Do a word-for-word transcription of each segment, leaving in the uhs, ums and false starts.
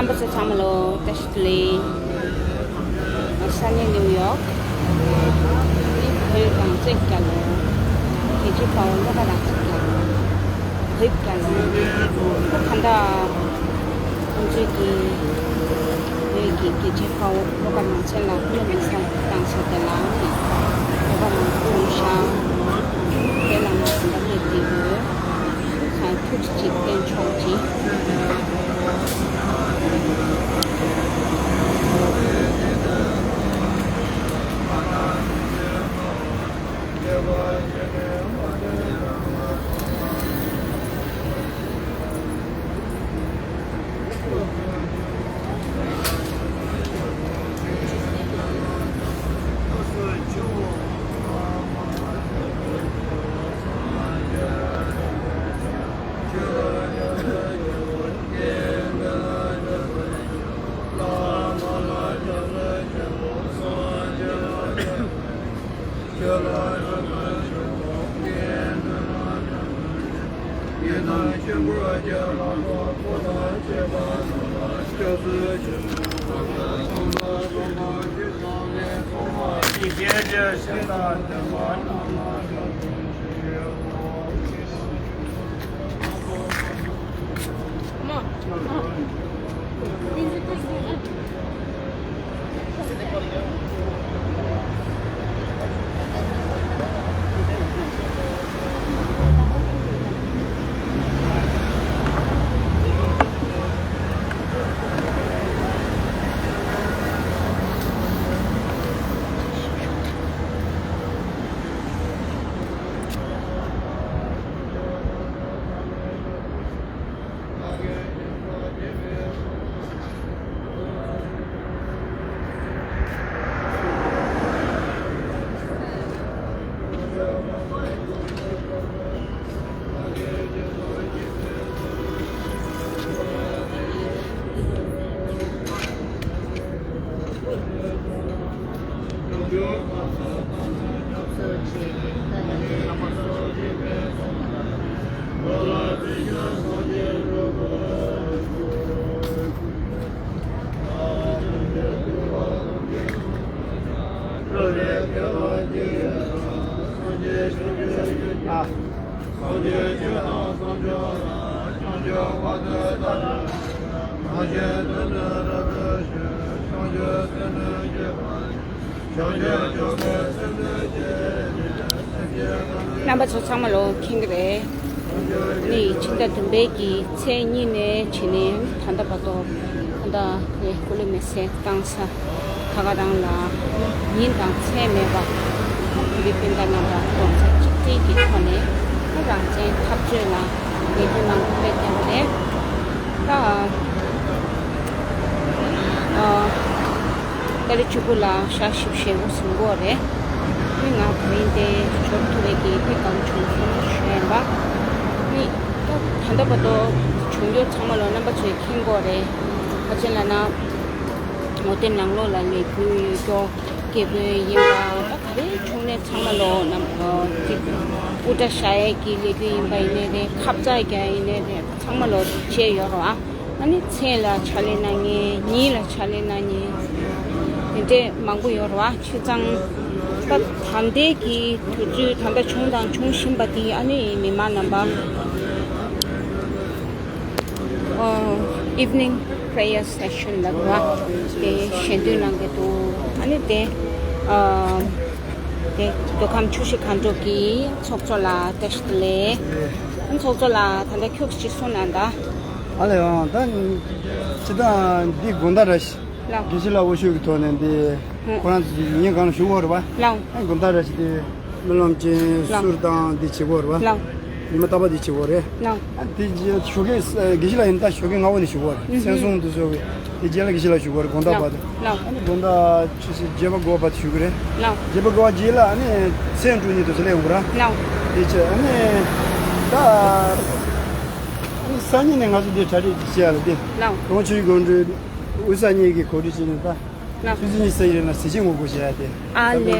རྣམ་པ་ཚོ་ཚང་མ་ལ་བཀྲ་ཤིས་བདེ་ལེགས། ས་གནས་ནིའུ་ཡོག་བོད་རང་བཙན་རྒྱལ་ལོ། རྒྱལ་གཅེས་དཔའ་བོ་བློ་དགའ་རང་བཙན་རྒྱལ་ལོ། བོད་རྒྱལ་ལོ། ད་ལྟ་ཁོང་ཚོས་ཀྱི་བོད་ཀྱི་རྒྱལ་གཅེས་དཔའ་བོ་བློ་དགའ་རང་བཙན་ལགས་སྐུ་ལུས་མེ་སྲེག་བཏང་ས་དེ་ལ་ནི་བོད་པ་རང་སྐུ་ལུས་བཞག་དེ་ལ་ང་ད་ལྟ་སླེབས་བསྡད་ཡོད། ཐུགས་རྗེ་ཆེ། བསྟན་ཆོག་ཅིག་རྣམ་པ་ཚོ་ཚང་མ་ལོ་མཁྱེན་གྱི་རེད། ནི་ཕྱི་ཟླ་བདུན་པའི་གི་ཚེས་གཉིས་ནས་བྱས་ནས་ད་ལྟ་བར་དུ་ད་ལྟ་ནས་སྐུ་ལུས་མེ་སྲེག་བཏང་ས་ད་ག་རང་ལ་ཉིན་དང་མཚན་མེད་པར་བོད་རིགས་སྤུན་ཟླ་རྣམ་པ་གདོང་རྩ་གཅིག་སྒྲིལ་གྱི་ཐོག་ནས་རང་བཙན་འཐབ་རྩོད་ལ་ལས་འགུལ་མང་པོ་སྤེལ་བསྡད་པ་རེད། ད་ཨ་ཏ་རིག་བཅུ་དགུ་ལ་ཞག་བཞི་བཅུ་ཞེ་དགུ་ཟིན་གོ་རེད། ནི་ང་དེ་རིང་དེ་འབྱོར་ཐུབ་པའི་གི་དཔེ་དགའ་བོ་བྱུང་སོང་ཞུ་ཡིན་པ། ནི་ད་ད་ལྟ་བར་དུ་བྱུང་རྒྱུ་ཚང་མ་ལོ་རྣམ་པ་ཚོས་མཁྱེན་གོ་རེད། ཁ་ཆེན་ལ་ན་ངོ་དེབ་ནང་ལོགས་ལ་ལས་འགུལ་ཡོད་སྐྱོ་སྐད་འབོད་ཡིན་པ་ད་ག་རེ་བྱུང་ནས་ཚང་མ་ལོ་རྣམ་ཅིག་དབུ་སྐྲ་བཞར་ཡས་ཀྱི་ལས་འགུལ་ཡིན་པ་ཡིན་ནའི་རེད། ཁབ་ཙག་རྒྱག་ཡིན་ནའི་རེད། ཚང་མ་ལོ་བྱས་ཡོད་རེད་བ། ཨ་ནི་མཚན་ལ་ཕྱག་ལས་གནང་མཁན་ཉིན་ལ་ཕྱག་ལས་གནང་མཁན་དེ་འདྲས་མང་པོ་ཡོད་རེད་བ། བྱས་ཙང་ད་ད་ལྟའི་གི་དུས་ཚོད་ད་ལྟ་བྱུང་དང་འབྱུང་བཞིན་པ་དེ་ཨ་ནི་མི་མང་རྣམ་པ་ཨ་evening prayer session ལབ་རེད་བ། དེ་ཞལ་འདོན་གནང་གི་འདུག་ཨ་ནི་དེ་ཨ་དེ་མདོ་ཁམས་ཆུ་བཞི་སྒང་དྲུག་གི་ཚོགས་གཙོ་ལ་བཀྲ་ཤིས་བདེ་ལེགས། ཨ་ནི་ཚོགས་གཙོ་ལ་ད་ལྟ་ཁྱོད་ཀྱིས་གསུངས་གནང་དང་། ཨ་ལས་ཨང་ད་སྤྱི་བཏང་འདི་དགོང་དག་ར་ཞིག་ལགས། དགེ་བཤེས་ལགས་དབུ་བཞུགས་ཀྱི་ཐོག་ནས་འདི་ཧུམ། ཁོ་རང་ཚོ་ཉིན་གང་ལ་བཞུགས་ཡོད་རེད་པ། ལགས། ཨ་དགོང་དག་ར་ཞིག་འདི་སྨོན་ལམ་ཅན་ལགས། གསུར་བཏང་འདི་བྱེད་ཀྱི་ཡོད་རེད་པ། ལགས། ཉི་མ་རྟག་པར་འདི་བྱེད་ཀྱི་ཡོད་རེད། ལགས། ཨ་འདི་ཞོགས་ཀས་དགེ་བཤེས་ལགས་ཡིན་ད་ཞོགས་ཀས་སྔ་པོ་ནས་བཞུགས་ཡོད་རེད། ཨུ་ཧུམ། མཚན་སྲུང་འདི་ཚོ་གི་དེ་རྗེས་ལ་དགེ་བཤེས་ལགས་བཞུགས་ཡོད་རེད་དགོང་དག་བར་དུ། ལགས། ཨ་ནི་དགོང་དག་ཆུ་ཚོད་བརྒྱད་པ་དགུ་པ་བར་དུ་བཞུགས་ཀྱི་རེད། ལགས། བརྒྱད་པ་དགུ་པ་རྗེས་ལ་ཨ་ནི་མཚན་སྲུང་ཉིན་དུ་ཚོ་སླེབས་ཡོང་གི་རེད། ལགས། དེ་ཆེ་ཨ་ནི་ད་ཨ་ནི་སང་ཉིན་ནས་ང་ཚོ་འདི་གྲ་སྒྲིག་བྱེད་ཡ་ལ་འདི་ལགས། གྲོང་ཆེན་དགོན་སྡེ་དབུས་ས་གཉིས་ཀྱི་གོ་སྒྲིག་བྱས་ནས་ད། ལགས། ཆུ་ཚོད་གཉིས་ཙམ་ཡིན་ན་གཟི་བརྗིད་ངོ་རྒོལ་བྱེད་ཡ་དེ། ཨ་ལེ།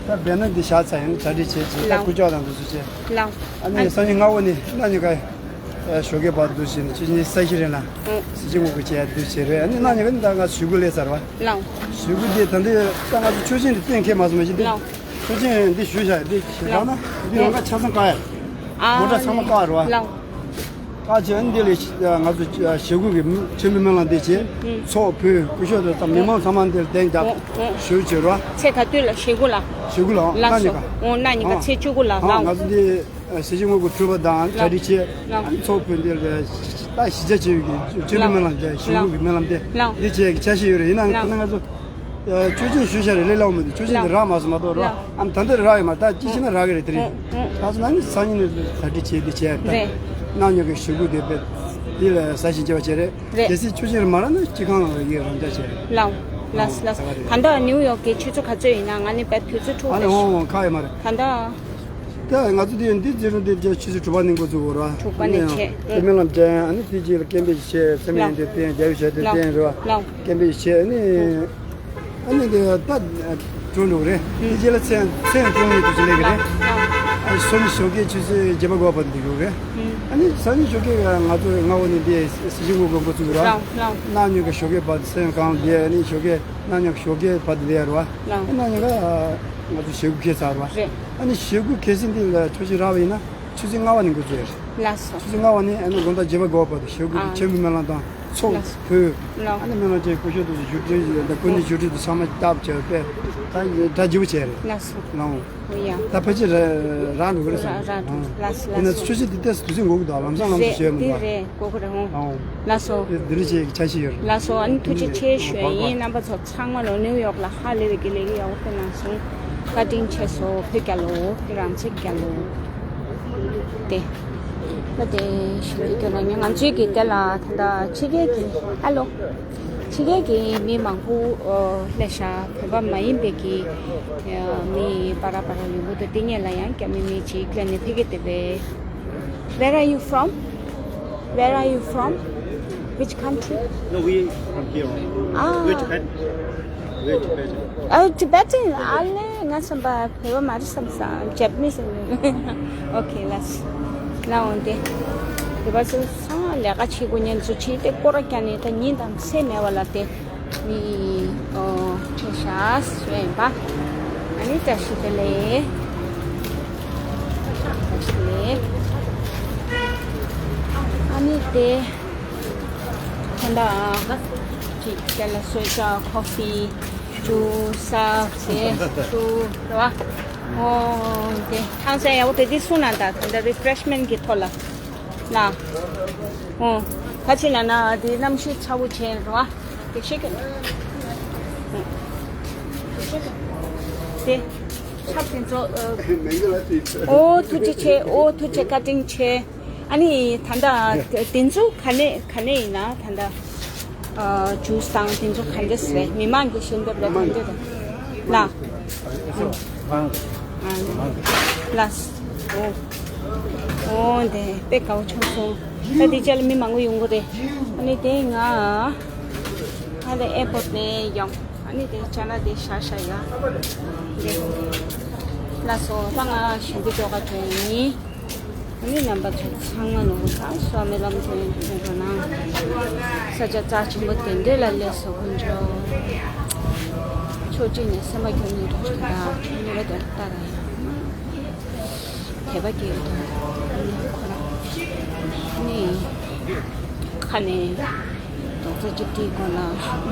ད་འབད་ན་འདི་བཞག་ཚར་ཡང་གྲ་སྒྲིག་བྱེད་ཅིག་ད་ལགས། སྐུ་ལྕགས་དང་འདི་ཚོ་བྱེད། ལགས། ཨ་ནི་སང་ཉིན་སྔ་པོ་ནས་གནངས་ཉིན་ག་ཞོགས་ཀའི་བར་དུ་བྱས་ནས་ཆུ་ཆེན་ས་གཞི་རེད་ལ། ཨོ། གཟི་བརྗིད་སྔོན་འགོག་བྱས་དུས་བྱས་རེད། ཨ་ནི་གནངས་ཉིན་ཀ་ནི་ད་ང་ཞུ་གུ་ལས་ཚར་བ། ལའོ། ཞུ་གུ་དེ་ད་འདི་ད་ང་ཚོ་ཆུ་ཆེན་དེ་གཏན་འཁེལ་མ་སོང་བ་ཞིག་འདི། ལའོ། ཆུ་ཆེན་འདི་ཞུ་བཞག་འདི་ཞེ་དྲག་ན་འདི་ཡོང་ཁ་ཆ་ཚང་བཀག་ཡ། ཨ་མོ་ཊ་ཚང་མ་བཀག་རེད་བ། ལའོ། བཀག་བྱས་ཨ་ནི་འདི་ལས་ང་ཚོ་ཞུ་གུ་གི་ཆེན་པོའི་སྨོན་ལམ་འདི་བྱས། ཨུ། ཚོགས་ཕུལ་སྐུ་ཞབས་དང་མི་མང་ཚང་མ་འདིར་གདན་རྒྱབ། ཨོ། ཨོ། ཞུ་བྱས་རེད་བ། ཚེས་ག་དུས་ལ་ཞེ་དགུ་ལ། ཞེ་དགུ་ལ་ཨང་། ལགས་གནངས་ཉིན་ཀ། སོ། ཨོ་གནངས་ཉིན་ཀ་ཨང་། ཚེས་བཅུ་དགུ་ལ། ཨང་། ལའོ། ང་ཚོ་འདི་གཟི་བརྗིད་སྔོན་འགོག་གྲུབ་པ་དང་གྲ་སྒྲིག་བྱས། ལའོ། ཨ་ནི་ཚོགས་ཕུལ་འདིར་ད་གཞིས་ཆགས་བྱས་པའི་གི་ཆོས་ལུགས་སྨོན་ལམ་བྱས། ཞུ་གུ་གི་སྨོན་ལམ་དེ། ལའོ། འདི་བྱས་ཀྱི་ཆ་ཤས་ཡོད་རེད། ཡིན་ནའང་ཁོ་ན་ང་ཚོ་ཆོས་ཆེན་ཞུ་བྱ་རེད་ལས་སླ་བོ་མི་འདུག་ཆོས་ཆེན་དེ་རག་མ་སོང་མ་གཏོགས་རོ། ཨ་ནི་ད་འདི་རག་ཡོད་མ་རེད། ད་ཅི་བྱས་ན་རག་གི་རེད་དེ་རིང་། ད་སོང་ན་ནི་སང་ཉིན་ནས་གྲ་སྒྲིག་བྱས་དེ་བྱས། ད་གནངས་ཉིན་གི་ཞུ་གུ་དེ་དཔེ་དེ་ལ་ས་ཞིང་སྐྱེ་བ་བྱས་རེད། རེད། གལ་སྲིད་ཆོས་ཆེན་རེད་མ་རག་ན་སྤྱི་ཁང་ལ་ཡི་རང་འཇགས་བྱས། ལའོ། ལགས་ལགས། ད་ལྟ་ནིའུ་ཡོག་གི་ཆུ་ཚོད་ག་ཚོད་ཡིན་ན། ང་ནི་དཔེ་དུས་ཚོད་འཁྲུག་ཨ་ནི་ཨོ་ཁ་ཡོད་མ་རེད། ད་ལྟ། ད་ང་ཚོ་དེ་འདི་རྩེད་རུང་དེ་ཆུ་ཚོད་དྲུག་པ་ནས་འགོ་བཙུགས་ཡོད་ར། དྲུག་པ་ནས་བྱས། དེ་སྨོན་ལམ་བྱས། ཨ་ནི་དེ་རྗེས་ལ་སྐད་འབོད་ཞིག་བྱས། སེམས་ཡོན་ཏན་བསྟན། རྒྱལ་བའི་ཞལ་ཏེ་བསྟན་རེད་བ། ལའོ། སྐད་འབོད་ཞིག་བྱས། ཨ་ནི་ཨ་ནི་དེ་ད་གྲོལ་འགྲོ་གི་རེད། དེ་རྗེས་ལ་མཚན་མཚན་སྐྱོང་ཡིན་དུ་ཅི་ལས་གི་རེད། ཨ་ནི་སང་ཉིན་ཞོགས་ཀས་ཆུ་ཚོད་བརྒྱད་པ་དགུ་པ་འདི་འགྲོ་གི་རེད། ཨ་ནི་སང་ཉིན་ཞོགས་ཀས་ང་ཚོ་སྔ་བོ་ནས་འདི་གཟི་བརྗིད་སྔོན་འགོག་འགོ་བཙུགས་ར། གནངས་ཉིན་གི་ཞོགས་ཀས་བར་དུ་མཚན་གང་འདི། ཨ་ནི་ཞོགས་ཀས་གནངས་ཉིན་ཞོགས་ཀས་བར་དུ་འདི་ཡ་ར་བ། ཨ་གནངས་ཉིན་ག་ང་ཚོ་ཞེ་དགུ་ཁེལ་ཚར་བ། རེད། ཨ་ནི་ཞེ་དགུ་ཁེལ་ཟིན་འདི་ལ་ཆོས་ཆེན་རག་པ་ཡིན་ན་ཆུ་ཚོད་ལྔ་པ་ནས་འགོ་བཙུགས་ཡོད་རེད། ལགས་སོ། ཆུ་ཚོད་ལྔ་པ་ནས་ཨ་ནི་དགོང་དག་བརྒྱད་པ་དགུ་པ་བར་དུ་ཞེ་དགུ་ཨ་ཆེན་པོའི་སྨོན་ལམ་དང་ཚོགས་ལགས་སོ། ཕུལ། ལགས། ཨ་ནི་སྨོན་ལམ་བཅས་སྐུ་ཞབས་དུ་བཞུགས་ཁྲི་དང་སྐུ་མདུན་བཞུགས་ཁྲི་དུ་ཚང་མ་བཏབ་བྱས་པས་ད་གྲ་རྒྱས་པོ་བྱས་རེད། ལགས་སོ། ལའོ། ཨོ་ཡ། ད་ཕལ་ཆེར་རག་འགྲོ་གི་རེད་བསམ། རག་འགྲོ། ལགས་སོ། ཡིན་ན་ལགས་སོ། ཆུ་ཚོད་འདི་ཏོག་ཙམ་དུས་ཚོད་འགོར་གི་འདུག་ལམ་སང་ལམ་སང་རེད། ཞོལ་མི་འདུག་འདི་རེད། གོ་གི་རེད། ཨོ། ལགས་སོ། དེ་འདི་རེད་ཅེས་ཆ་ཤས་ཡོད་རེད། ལགས་སོ། ཨ་ནི་ཐུགས་རྗེ་ཆེ་ཞུ་ཡ་ཡིན། རྣམ་པ་ཚོ་ཚང་མ་ལོ་ནིའུ་ཡོག་ལ་ཧ་ལས་པའི་གི་ལས་ཀ་ཡག་པོ་སྤེལ་གནང་སོང་། བཀའ་དྲིན་ཆེ་སོ། བོད་རྒྱལ་ལོ། བོད་རང་བཙན་རྒྱལ་ལོ། དེ་ལ་དེ་ཞུ་གི་སྐྱོ་ལ་ཉེ། ང་ཚོའི་གི་དེ་ལ་ད་ལྟ་ཕྱི་རྒྱལ་གི་ཧ་ལོ། ཕྱི་རྒྱལ་གྱི་མི་མང་པོ་སླེབས་ཤག་བོད་པ་མ་ཡིན་པའི་གི་མི་པ་ར་པ་ར་ཡོང་གི་འདུག་དེ་སྔོན་ལ་ཡང་རྒྱ་མི་མི་གཅིག་སླེབས་ནས་ཕ་གི་དེ་བས། Where are you from? Where are you from? Which country? No, we from here only. Ah. We're Tibetan. We're Tibetan. Oh, Tibetan. ཨ་ལེ། ང་བསམ་པ་བོད་པ་མ་རེད་བསམ་སོང་། Japanese. Okay, let's. ལའོ་འདི། དེ་བ་སོ་སོ་ལས་ཀ་བྱེད་དགོས་ཉེན་ཚོ་བྱེད་དེ་སྐོར་ར་རྒྱག་ནས་ད་ཉིན་དང་མཚན་མེད་པ་ལ་དེ། ནི་ཨོ་ཁྱེད་ཤ་སུ་ཡིན་པ། ཨ་ནི་བཀྲ་ཤིས་བདེ་ལེགས། བཀྲ་ཤིས་བདེ་ལེགས། ཨ་ནི་དེ་ད་ལྟ་ཅིག་དེ་ལ་གསོལ་ཇ་ཁོ་ཧྥི་ཇུ་སི་ཟས་ཇུ་རེད་བ། ཨོ་དེ་ཧང་སང་ཡག་པོ་དེ་དེ་སུ་ན་ད་ད་ལྟ་རི་ཕི་རེ་ཤི་མེན་ཊི་གི་ཐོག་ལ་ལ། ཨོ་ད་ཅི་ལ་ན་དེ་གནམ་གཤིས་ཚ་བོ་བྱས་རེད་བ། དེ་ཤེས་གི། དེ་ཆབ་དེ་ཚོ། ཨོ་ཐུགས་རྗེ་ཆེ། ཨོ་ཐུགས་རྗེ་བཀའ་དྲིན་ཆེ། ཨ་ནི་ད་ལྟ་དེ་ཚོ་ག་ནས་ག་ནས་ཡིན་ན་ད་ལྟ་ཇུས་དང་དེ་ཚོ་ག་འདྲས་རེད། མི་མང་གི་ཞལ་འདེབས་ལ་ག་འདྲས་རེད། ལ། ལ། ཨོ། ཨོ་དེ་དཔེ་དགའ་བོ་བྱུང་སོང་། ད་དེ་ཅག་ལ་མི་མང་པོ་ཡོང་གི་རེད། ཨ་ནི་དེ་ང་ཨ་ནི་ཨེར་པོར་ཊི་ནས་ཡོང་། ཨ་ནི་དེ་ཅ་ན་དེ་ཤ་ཤ་ཡ། དེ་ལ་སོ་ད་ང་ཞིང་དུ་འགྲོ་ག་འགྲོ་ཡིན། ཨ་ནི་རྣམ་པ་ཚོ་ཚང་མ་ནོར་ས་སོ་མེ་ལམ་དུ་ཡོང་འགྲོ་ན། ས་ཆ་རྩ་ཆེན་པོ་དེ་འདྲ་ལ་སླེབས་སོ་དཀོན་མཆོག་ཕྱོགས་གཅིག་ནས་སེམས་པ་སྐྱོ་ནས་འགྲོ་ཆོག་ད་ནུས་པ་དེ་ལྟ་ར་ཡ། དད་པ་སྐྱེ་ཡོད་དོ། ཁོ་རང་ནི་ཁ་ནས་རྡོག་རྩ་གཅིག་སྒྲིལ་སྐོར་ལ་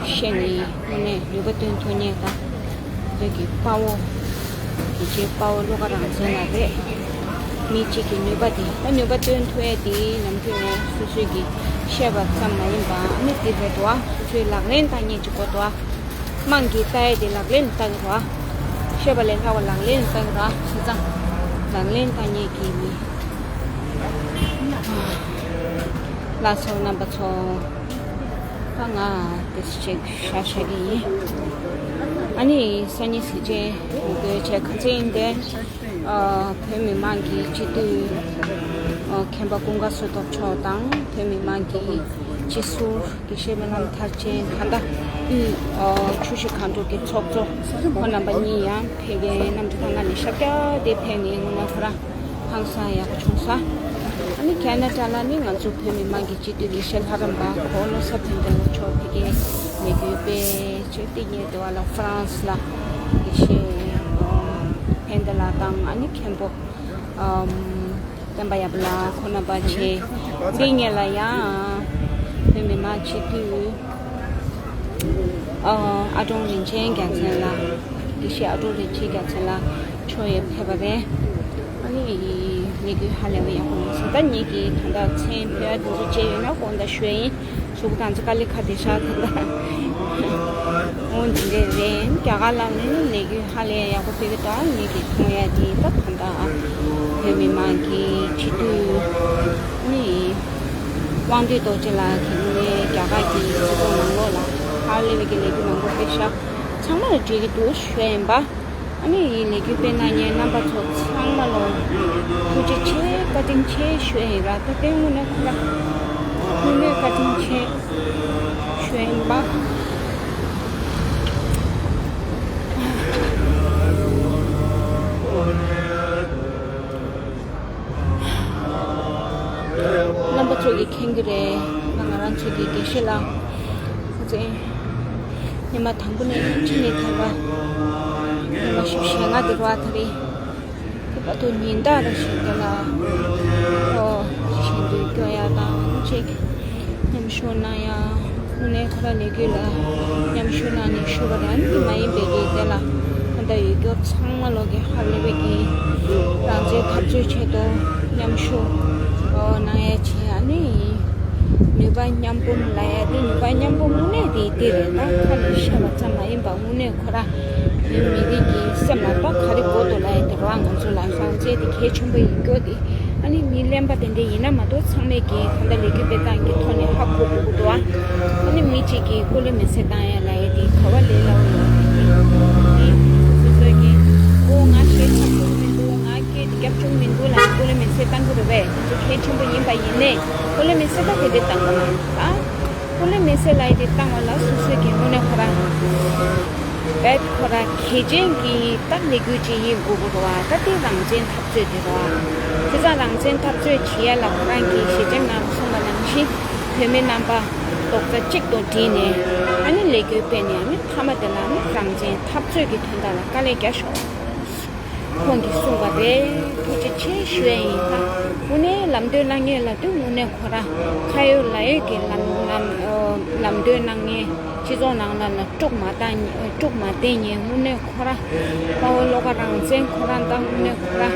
བཤད་ནས་དངོས་གནས་ནུས་པ་བཏོན་ཐུབ་མཁན་དང་བོད་ཀྱི་དཔའ་བོ། དེ་རྗེས་དཔའ་བོ་བློ་དགའ་རང་བཙན་ལགས་རེད། མི་གཅིག་གི་ནུས་པ་དེ་ད་ནུས་པ་བཏོན་ཐུབ་ཡས་དེ་ནམ་རྒྱུན་ནས་སོ་སོས་ཀྱི་བཤད་པ་ཙམ་མ་ཡིན་པ་ཨ་ནི་དེ་རེད་དོ། སོ་སོས་ལག་ལེན་བསྟར་མཁན་གཅིག་དགོས་དོ། དམངས་ཀྱིས་ལྟ་ཡས་དེ་ལག་ལེན་ལྟ་གི་རོ། བཤད་པ་ལས་ལྷག་པ་ལག་ལེན་ལྟ་གི་རོ། བྱས་ཙང་ལག་ལེན་བསྟར་མཁན་གྱི་མི། ལགས་སོ་རྣམ་པ་ཚོ། ད་ང་དེ་ཅིག་ཤ་ཤ་གི་ཡིན། ཨ་ནི་སང་ཉིན་གཟི་བརྗིད་འགོད་བྱས་ག་ཚོད་ཡིན་ཏེ། ཨ་བོད་མི་མང་གི་སྤྱི་འཐུས་ཨ་མཁན་པ་ཀུན་དགའ་བསོད་སྟོབས་མཆོག་དང་བོད་མི་མང་གི་སྤྱི་ཟུར་དགེ་བཤེས་སྨོན་ལམ་མཐར་ཕྱིན་ད་ལྟ་དབུས་ཨ་ཆུ་བཞི་སྒང་དྲུག་གི་ཚོགས་གཙོ་ཁོང་རྣམ་པ་གཉིས་ཡང་ཕེབས་མཁན་གནམ་གྲུ་ཐང་ཁ་ནས་ཤར་རྒྱག་དེ་ཕེབས་ནས་དངོས་གནས་ཁོ་རང་ཧང་སང་ཡག་པོ་བྱུང་སོང་། ཨ་ ནི་ཁེ་ན་ཌ་ལ་ནི་ང་ཚོ་བོད་མི་མང་གི་སྤྱི་འཐུས་དགེ་བཤེས་ལྷ་རམས་པ་ཁོང་བློ་བཟང་ཕན་བདེ་ལགས་མཆོག་ཕ་གིར་ལས་འགུལ་སྤེལ་བྱས་ཏེ་ཉེ་དུ་བ་ལ་ཧྥ་རན་སི་ལ་དགེ་བཤེས་ཕན་བདེ་ལགས་དང་ཨ་ནི་མཁན་པོ་བསྟན་པ་ཡབ་ལགས་ཁོང་རྣམ་པ་བཅས་འདི་ཉིད་ལ་ཡང་བོད་མི་མང་སྤྱི་འཐུས། ཨ་ཀྲོང་རིན་ཆེན་རྒྱལ་མཚན་ལགས། དགེ་བཤེས་ཨ་ཀྲོང་རིན་ཆེན་རྒྱལ་མཚན་ལགས་མཆོག་ཡང་ཕེབས་པ་རེད། ཨ་ནི་ལས་འགུལ་ཧ་ལས་པ་ཡག་པོ་ཡིན་སོང་། ད་ངེད་ཀྱིས་ད་ལྟ་མཚན་ཕུད་ཡ་དེ་ཚོ་བཅད་ཡོད་ན་དགོངས་དག་ཞུ་ཡ་ཡིན། གཟུགས་དང་ཚོ་དཀའ་ལས་ཁག་དེ་ཤག་ད་ལྟ་འོ་འདི་འདྲས་རེད། རྒྱ་གར་ལ་ནི་ལས་འགུལ་ཧ་ལས་ཡག་པོ་སྤེལ་གི་འདུག་ངེད་ཀྱིས་མཐོང་ཡ་དེ་ད་ད་ལྟ་བོད་མི་མང་གི་སྤྱི་འཐུས་ནི་དབང་འདུས་རྡོ་རྗེ་ལགས་ཀྱིས་ནི་རྒྱ་གར་གྱི་སྤྱི་ཚོགས་ནང་ལོགས་ལ་ཧ་ལས་པའི་གི་ལས་འགུལ་མང་པོ་སྤེལ་ཤག་ཚང་མ་ལ་འགྲིག་གི་འདུག་ཞུ་ཡ་ཡིན་པ། ཨ་ནི་ལས་འགུལ་སྤེལ་གནང་མཁན་རྣམ་པ་ཚོ་ཚང་མ་ལ་ཐུགས་རྗེ་ཆེ་བཀའ་དྲིན་ཆེ་ཞུ་ཡ་ཡིན་ར། ད་ལྟའི་དངོས་གནས་ཁོ་ར་དངོས་གནས་བཀའ་དྲིན་ཆེ་ཞུ་ཡ་ཡིན་པ། རྣམ་པ་ཚོ་གིས་མཁྱེན་གྱི་རེད། ང་ང་རང་ཚོ་གི་དགེ་བཤེས་ལགས་ཁོ་ཚོས་ཉི་མ་དང་པོ་ནས་ཕྱི་ནས་ཐར་བ་ཉི་མ་བཞི་བཅུ་ཞེ་ལྔ་དེ་རུ་བ་དེ་རེད། དེ་བར་དུ་ཉིན་ལྟར་ཞིག་དེ་ལ་ཨོ་ཞིག་འདུག་སྐྱོ་ཡ་དང་ཅིག་མཉམ་ཞུགས་གནང་ཡ། དངོས་གནས་ཁོ་ར་ལས་འགུལ་ལ་མཉམ་ཞུགས་གནང་ནས་ཞུ་བ་རང་གི་མ་ཡིན་པའི་གི་དེ་ལ་ཁོ་འདྲ་ཡོད་སྐྱོ་ཚང་མ་ལོག་གི་ཧ་ལས་པའི་གི་རང་བཙན་འཐབ་རྩོད་ཆེད་དུ་མཉམ་ཞུགས་ཨོ་གནང་ཡ་བྱས། ཨ་ནི་ནུས་པ་མཉམ་སྤུངས་ལ་ཡ་དེ་ནུས་པ་མཉམ་སྤུངས་དངོས་གནས་དེ་དེ་རེད། ད་ཁ་ནས་བཤད་པ་ཙམ་མ་ཡིན་པ་དངོས་གནས་ཁོ་ར་མི་མི་རིགས་ཀྱི་སེམས་ལ་ད་ག་རེ་དགོས་འདུག་ལ་ཡ་དེ་རང་ང་ཚོ་ལ་རང་བཙན་དེ་གལ་ཆེན་པོ་ཡིན་སྐྱོ་དེ། ཨ་ནི་མི་གླེན་པ་དེ་འདྲ་ཡིན་ན་མ་གཏོགས་ཚང་མས་ཀྱིས་ད་ལྟ་ལས་འགུལ་སྤེལ་སྟངས་ཀྱི་ཐོག་ནས་ཧ་གོ་དགོས་ཀྱི་འདུག་ཨ་ནི་མི་གཅིག་གིས་སྐུ་ལས་མེ་སྲེག་བཏང་ཡ་ལ་ཡ་དེ་ག་བ་ལས་སླ་བོ་ཡོད་དེ་དེ་སོ་སོ་གིས་ཨོ་ང་ཞེ་ཆགས་བྱུང་མི་འདུག་ང་སྐད་དེ་རྒྱབ་བྱུང་མི་འདུག་ལ་སྐུ་ལས་མེ་སྲེག་བཏང་གི་རེད་པས། དེ་ཚོ་གལ་ཆེན་པོ་ཡིན་པ་ཡིན་ནས་སྐུ་ལས་མེ་སྲེག་ད་དེ་འདྲ་བཏང་གི་མ་རེད། ཨ་སྐུ་ལས་མེ་སྲེག་ལ་ཡ་དེ་བཏང་བ་ལ་སོ་སོ་གི་དངོས་གནས་ཁོ་རང་བེད་ཁོ་རང་གལ་ཆེན་གྱི་ད་ལས་འགུལ་ཅིག་ཡིན་དགོས་ཀྱི་རེད་བ། ད་དེ་རང་བཙན་འཐབ་རྩོད་དེ་རེད་བ། བྱས་ཙང་རང་བཙན་འཐབ་རྩོད་བྱེད་ཡ་ལ་ཁོ་རང་གིས་ཞལ་ཆེམས་ནང་གསུངས་པ་ནང་བཞིན་བོད་མི་རྣམ་པ་རྡོག་རྩ་གཅིག་ཏུ་བསྒྲིལ་ནས་ཨ་ནི་ལས་འགུལ་སྤེལ་ནས་ཨ་ནི་མཐའ་མ་དེ་ལ་ཨ་ནི་རང་བཙན་འཐབ་རྩོད་ཀྱི་དོན་དག་ལ་དཀའ་ལས་རྒྱག་ཤོག་ཁོང་གིས་གསུངས་པ་རེད། ཐུགས་རྗེ་ཆེ་ཞུ་ཡ་ཡིན། ད་དངོས་གནས་ལམ་སྟོན་གནང་མཁན་ལབ་དུས་དངོས་གནས་ཁོ་རང་ཁ་ཡོད་ལག་ཡོད་ཀྱི་ལམ་ལམ་ལམ་སྟོན་གནང་མཁན། སྤྱི་ཚོགས་ནང་ལ་ལ་དཀྲུག་མ་བཏང་དཀྲུག་མ་བསྟན་མཁན་དངོས་གནས་ཁོ་རང་། དཔའ་བོ་བློ་དགའ་རང་བཙན་ཁོ་རང་དང་དངོས་གནས་ཁོ་རང་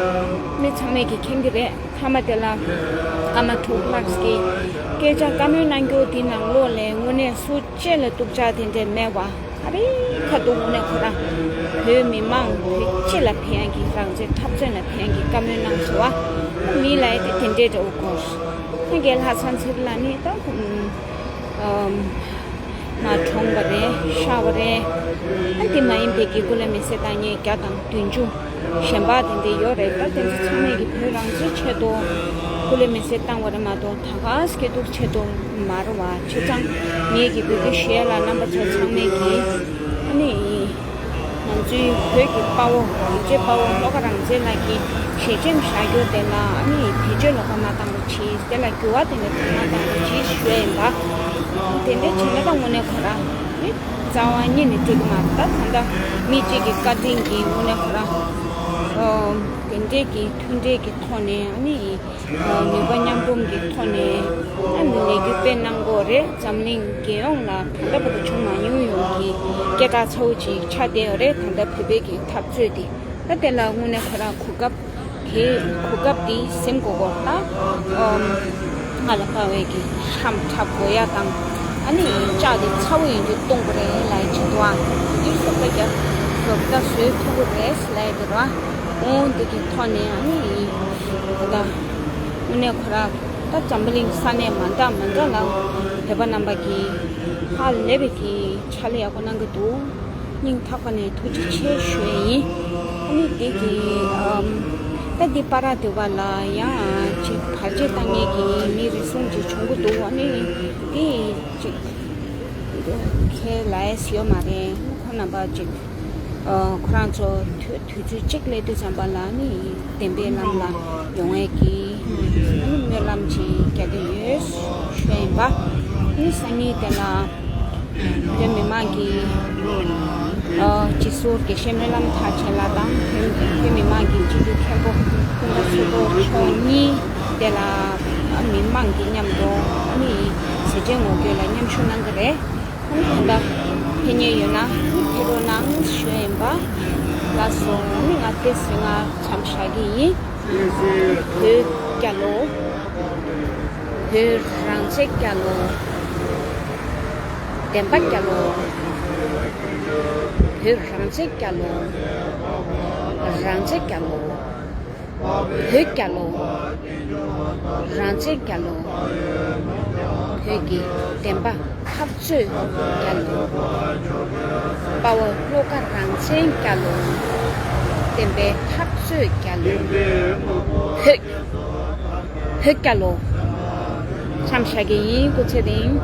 མི་ཚང་མས་ཀྱིས་མཁྱེན་གྱི་རེད། མཐའ་མ་དེ་ལ་ཀརྨ་ཐུགས་ལགས་ཀྱིས་སྐད་ཆ་བཀའ་མོལ་གནང་རྒྱུ་དེ་ནང་ལོགས་ལ་དངོས་གནས་སུ་གཅིག་ལ་གཏུག་ཆ་དེ་འདྲས་མེད་པ། ཨ་རི་ཁ་ཐུག་དངོས་གནས་ཁོ་རང་བོད་མི་མང་བོད་སྤྱི་ལ་ཕན་གྱི་རང་བཙན་འཐབ་རྩོད་ལ་ཕན་གྱི་བཀའ་མོལ་གནང་སོང་བ། མི་ལ་ཡ་དེ་དེ་འདྲས་འདྲ་བོ་དགོས། ཁོང་གི་ལྷ་ས་མཚེར་ལ་ནི་ད་ཨམ་མ་གྲོངས་པ་རེད། ཤི་བ་རེད། ཨ་དེ་མ་ཡིན་པའི་གི་སྐུ་ལས་མེ་སྲེག་བཏང་མཁན་བརྒྱ་དང་བདུན་ཅུ་གཞན་པ་དེ་འདྲས་ཡོད་རེད། ད་དེ་ཚོ་ཚང་མས་ཀྱི་བོད་རང་བཙན་ཆེད་དུ་སྐུ་ལས་མེ་སྲེག་བཏང་བ་རེད་མ་གཏོགས་ད་ག་སྐྱིད་སྡུག་ཆེད་དུ་མ་རེད་བ། བྱས་ཙང་ངེད་ཀྱི་བོད་ཀྱི་གཞས་ལ་རྣམ་པ་ཚོ་ཚང་མས་ཀྱི་ཨ་ནི་ང་ཚོའི་བོད་ཀྱི་དཔའ་བོ་རྡོ་རྗེ་དཔའ་བོ་བློ་དགའ་རང་བཙན་ལགས་ཀྱི་ཞལ་ཆེམས་བཞག་རྒྱུ་དེ་ལ་ཨ་ནི་བེད་སྤྱོད་ལོག་པ་མ་བཏང་རོགས་གྱིས། དེ་ལ་འགྱུར་བ་དེ་འདྲ་མ་བཏང་རོགས་གྱིས་ཞུ་ཡ་ཡིན་པ། དེ་འདྲ་བྱས་ན་ད་དངོས་གནས་ཁོ་རང་ནི་རྩ་བ་ཉིད་ནས་འགྲིག་གི་མ་རེད། ད་ད་ལྟ་མི་གཅིག་གི་བཀའ་དྲིན་གྱིས་དངོས་གནས་ཁོ་རང་དེ་འདྲས་ཀྱི་མཐུན་འབྲེལ་གྱི་ཐོག་ནས་ཨ་ནི་ནུས་པ་མཉམ་སྤུངས་ཀྱི་ཐོག་ནས་ཨ་ནི་ལས་འགུལ་སྤེལ་གནང་དགོས་རེད། འཛམ་གླིང་རྒྱལ་ཡོངས་ལ་ད་ལྟ་བར་དུ་བྱུང་མ་མྱོང་ཡོང་གི་སྐད་གྲགས་ཚ་བོ་ཅིག་ཆགས་བསྡད་ཡོད་རེད། ད་ལྟ་བོད་པའི་གི་འཐབ་རྩོད་དེ། ད་དེ་ལ་དངོས་གནས་ཁོ་རང་གོ་སྐབས་དེ་གོ་སྐབས་དེ་ཟིན་དགོས་གོ། ད་ཨམ་ང་ལ་དཔའ་བའི་གི་ཤམ་འཁྲབ་དགོས་ཡ་དང་ཨ་ནི་ལྕགས་དེ་ཚ་བོ་ཡིན་དུས་གཏོང་དགོས་རེད་ལབ་ཡ་ཅིག་འདུག་ཨ། དེ་སོགས་པ་རྒྱབ་སོགས་ད་བཟོས་ཐུབ་ཀྱི་རེད་ལབ་ཡ་དེ་རེད་བ། འོང་དེ་གི་ཐོག་ནས་ཨ་ནི་ད་དངོས་གནས་ཁོ་རང་ད་འཛམ་བུ་གླིང་ས་གནས་མ་འདྲ་མ་འདྲ་ལ་བོད་པ་རྣམ་པ་གི་ཧ་ལས་པའི་གི་ཕྱག་ལས་ཡག་པོ་གནང་གི་འདུག་སྙིང་ཐག་པ་ནས་ཐུགས་རྗེ་ཆེ་ཞུ་ཡས་ཡིན། ཨ་ནི་འདི་གི་ཨམ་ད་འདི་པ་ར་དེ་བ་ལ་ཡང་ཅིག་བར་ཆད་བཏང་མཁན་གྱི་མི་རེ་ཟུང་ཅིག་བྱུང་གི་འདུག་ཨ་ནི་འདི་ཅིག་ཁས་ལེན་ཡས་ཡོད་མ་རེད། ཁོང་རྣམ་པ་ཅིག་ཨ་ཁོ་རང་ཚོ་དུས་དུས་ཚོད་གཅིག་སླེབས་དུས་ཙམ་པ་ལ་ནི་བདེན་པའི་ལམ་ལ་ཡོང་ཡས་ཀྱི་ཨ་ནི་སྨོན་ ལམ་ཅིག་རྒྱག་གི་ཡོད་ཞུ་ཡིན་པ། ཨ་ནི་སང་ཉིན་དེ་ལ་བོད་མི་མང་གི་ཨ་སྤྱི་ཟུར་དགེ་བཤེས་སྨོན་ལམ་མཐར་ཕྱིན་ལགས་དང་བོད་བོད་མི་མང་གི་སྤྱི་འཐུས་མཁན་པོ་ཀུན་དགའ་བསོད་སྒྲོན་མཆོག་གཉིས་དེ་ལ་ཨ་མི་མང་གི་མཉམ་དུ་ཨ་ནི་ཟས་བཅད་ངོ་རྒོལ་ལ་མཉམ་ཞུགས་གནང་གི་རེད། ཨ་ནི་ད་ལྟ་ཕེབས་མཁན་ཡོད་ན་ཨ་ནི་ཕེབས་རོགས་གནང་ཞུ་ཡིན་པ། ལགས་སོ། ཨ་ནི་ང་དེ་ཟིན་ང་མཚམས་བཞག་གི་ཡིན། བོད་རྒྱལ་ལོ། བོད་རང་བཙན་རྒྱལ་ལོ། བདེན་པ་རྒྱལ་ལོ། བོད་རང་བཙན་རྒྱལ་ལོ། རང་བཙན་རྒྱལ་ལོ། བོད་རྒྱལ་ལོ། རང་བཙན་རྒྱལ་ལོ། བོད་ཀྱི་བདེན་པ་འཐབ་རྩོད་རྒྱལ་ལོ། དཔའ་བོ་བློ་དགའ་རང་བཙན་རྒྱལ་ལོ། བདེན་པའི་འཐབ་རྩོད་རྒྱལ་ལོ། བོད། བོད་རྒྱལ་ལོ། མཚམས་བཞག་གི་ཡིན། སྐུ་ཚེ་རིང་།